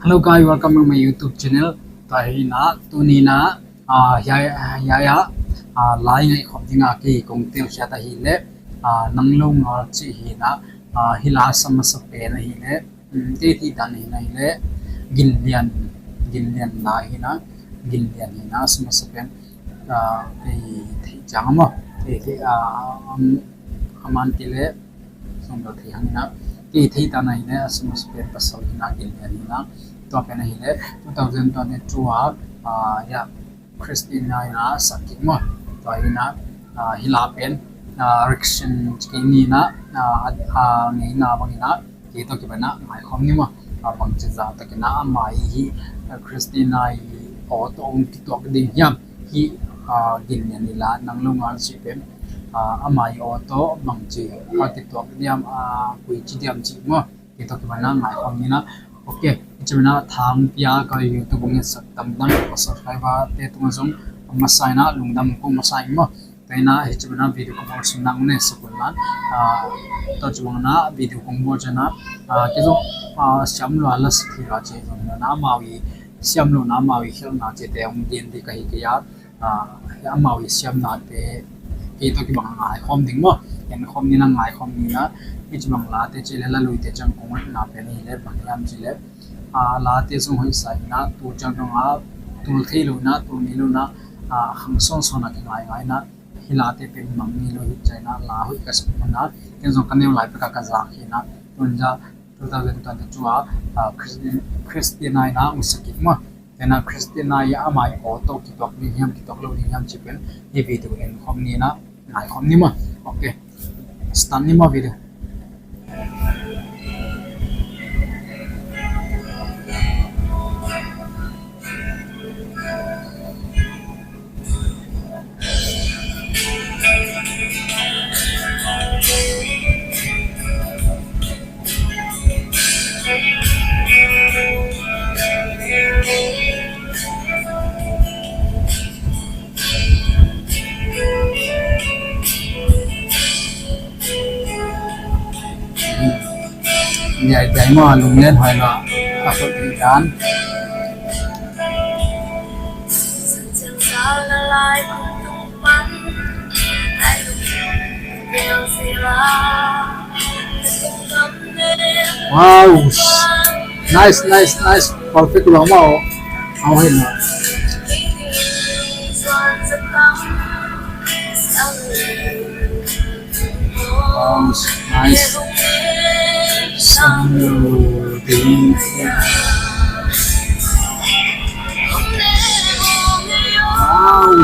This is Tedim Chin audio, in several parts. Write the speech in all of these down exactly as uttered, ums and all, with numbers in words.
Hello guys, welcome to my YouTube channel. Tua hi na, tuni na, ah, hiai, hiai ah, ah, lai ngaihkhop ding a kei kong telkhiat ahih leh, ah, Nang Lo Ngal cih hi na, ah, hi la a sa masa pen ahih leh, um, kei theih dan hi na ahih leh, Ginlian, Ginlian la hi na, Ginlian hi na a sa masa pen, ah, kei theih ciang a maw, kei theih, ah, um, a man kei leh, song dal thei hang hi na, kei theih dan ahih leh a sa masa pen pasal hi na, Ginlian hi na, tua pen ahih leh two thousand twenty-two a, ah, ya, Christina in a sak kik maw. Tua hi na, ah, hi la pen, ah, reaction ci kei ni na, ah, a, a ngeina bang hi na, kei tawh kipan a ngaikhawm ni maw. Ah, bangci zah takin a amah hi, ah, Christina i aw tawh hong kituak ding hiam, hi, ah, Ginlian i la Nang Lo Ngal cih pen, ah, amah i aw tawh bangci a kituak diam, ah, koici diam cih maw. Kei tawh kipan a ngaikhawm ni na. Ok, hi ci pen a thang pia ka YouTube hong etsak tamtang ka subscriber te tungah zong a masa in a lungdam kong masa ing maw. Tua hi na hi ci pen a video ka bawl sunna hong etsak un la, ah, tua ci bang na video kong bawl ci na, ah, kei zong, ah, siam lua la sak hi la ci zong na amau i siam lo na amau i khelhna ci te hong gen ding ka hi kei a. Ah, amau i siamnate kei tawh kibang a ngaikhawm ding maw. Enkhawm ni na, ngaikhawm ni na. Hi ci bang late ci leh la luite ciang kong etna pen hi leh bang hiam ci leh, ah, late zong hoih sa hi na, tu ciang dong a tul thei lo na, tul ngei lo na, ah, khang sawnsawn a kingaingai na, hi late pen mang ngei lo hi ci na, la hoih ka sak na, ken zong ka neu lai pek a ka zak hi na, tun za two thousand twenty-two a, ah, Christi-, Christina in a hong sak kik maw. Tua hi na Christina i amah i aw tawh kituak ding hiam, kituak lo ding hiam cih pen hi video enkhawm ni na, ngaikhawm ni maw. Ok. Start ni maw video. Niai dai maw, lunglen huai lo a khut i dan. Wow. Nice, nice, nice. Perfect lo maw. Au hei na. Wow, nice. Sam lo ding. Wow.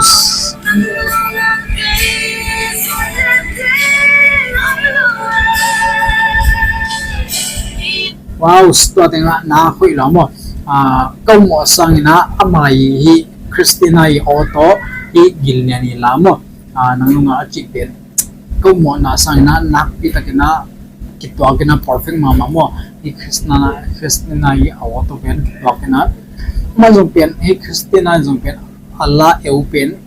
Wow, tua tengah na hoih lo maw. Ah, ka um mawh sangin a amah hi Christina i aw tawh hi Ginlian i la maw. Ah, Nang Lo Ngal a cih pen ka um mawhna sangin a nakpi takin a kituak in a perfect mahmah maw. Hi Christina, Christina i aw tawh pen kituak in a, amah zong pen, hi Christina zong pen a la eu pen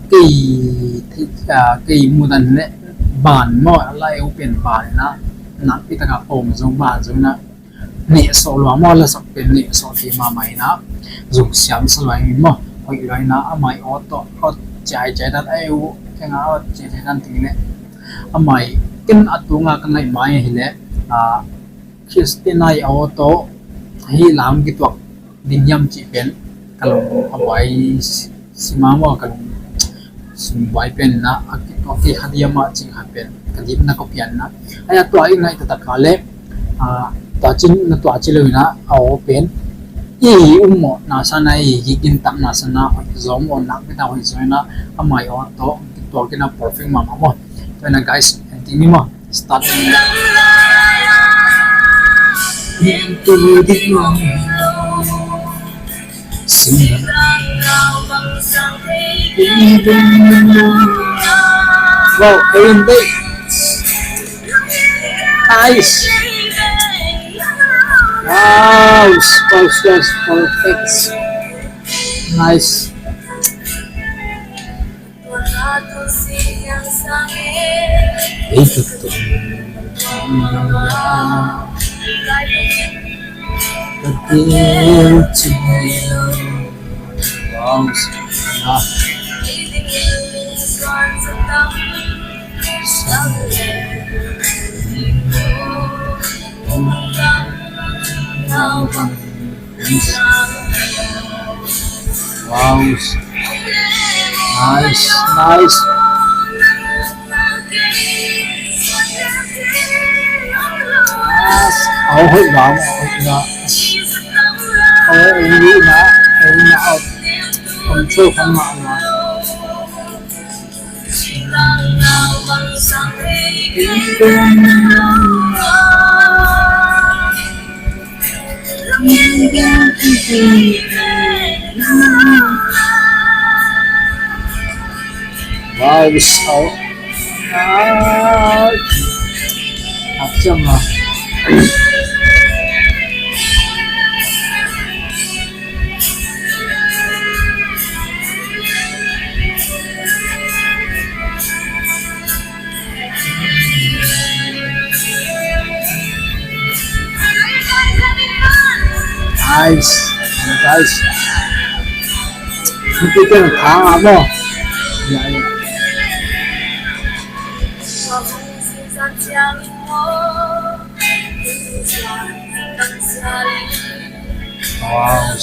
kei, ah, kei muh dan leh ban maw, a la eu pen ban in a, nakpi taka om zong ban zong in a, nehsawh lua maw, lasak pen nehsawh thei mahmah in a, zong siam sa lua ing maw, hoih lua in a, amah i aw tawh, aw ciaicia dan a eu, kei nga aw ciaicia dan ting leh, amah i ken a tunga ka ngaih mai hi leh, ah, Christina i aw tawh hi lam kituak ding hiam cih pen ka lung a buai si, si mahmah, ka lung sung buai pen na, a kituak kei kha diam a cih kha pen ka dipna ka pian na. Ai a tua i ngaih taktak a leh, ah, tua cin na tua ci lo in a, a aw pen i um mawhna sangin a, i gintakna sangin a hoih zaw maw, nakpi tak hoih zaw in a, amah i aw tawh kituak in a perfect mahmah maw. Tua hi na guys, en ding ni maw. Start. Wow, Aaron Day. Nice. Wow, spouse, spouse, perfect. Nice. Ei, tutu. Wow. Wow. Nice, nice. Nice. Aw, hoih lam, hoih lam. Aw, hoih lam, hoih lam. Control kan mah lam. Wow, so nice. Hak ciam a. Nice, nice. Hiti ken khang a maw. Ya, ya. Wow.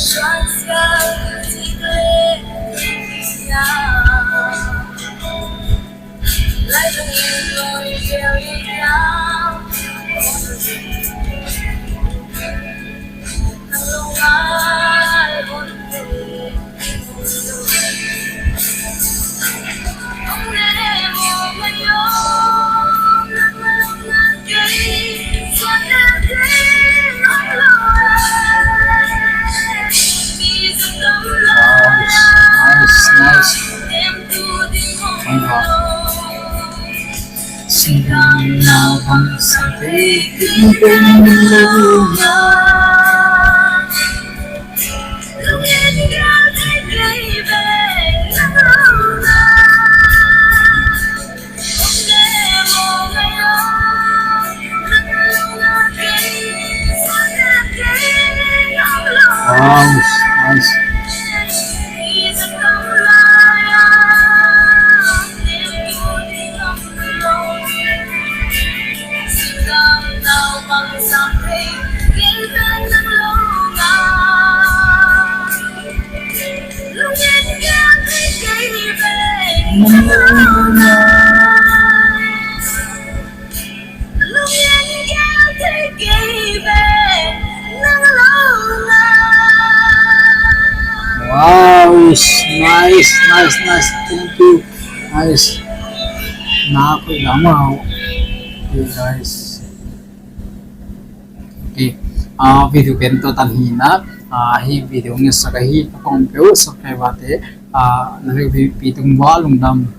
Nice, nice. Wow, nice. Wow, nice, nice, nice. Thank you. Nice. Na, hoih lam a. Okay, nice. Okay. Ah, video pen tua tan hi na. Ah, hi video ngetsak ahi a kong peuh subscriber te, ah, na vekpi tung uah lungdam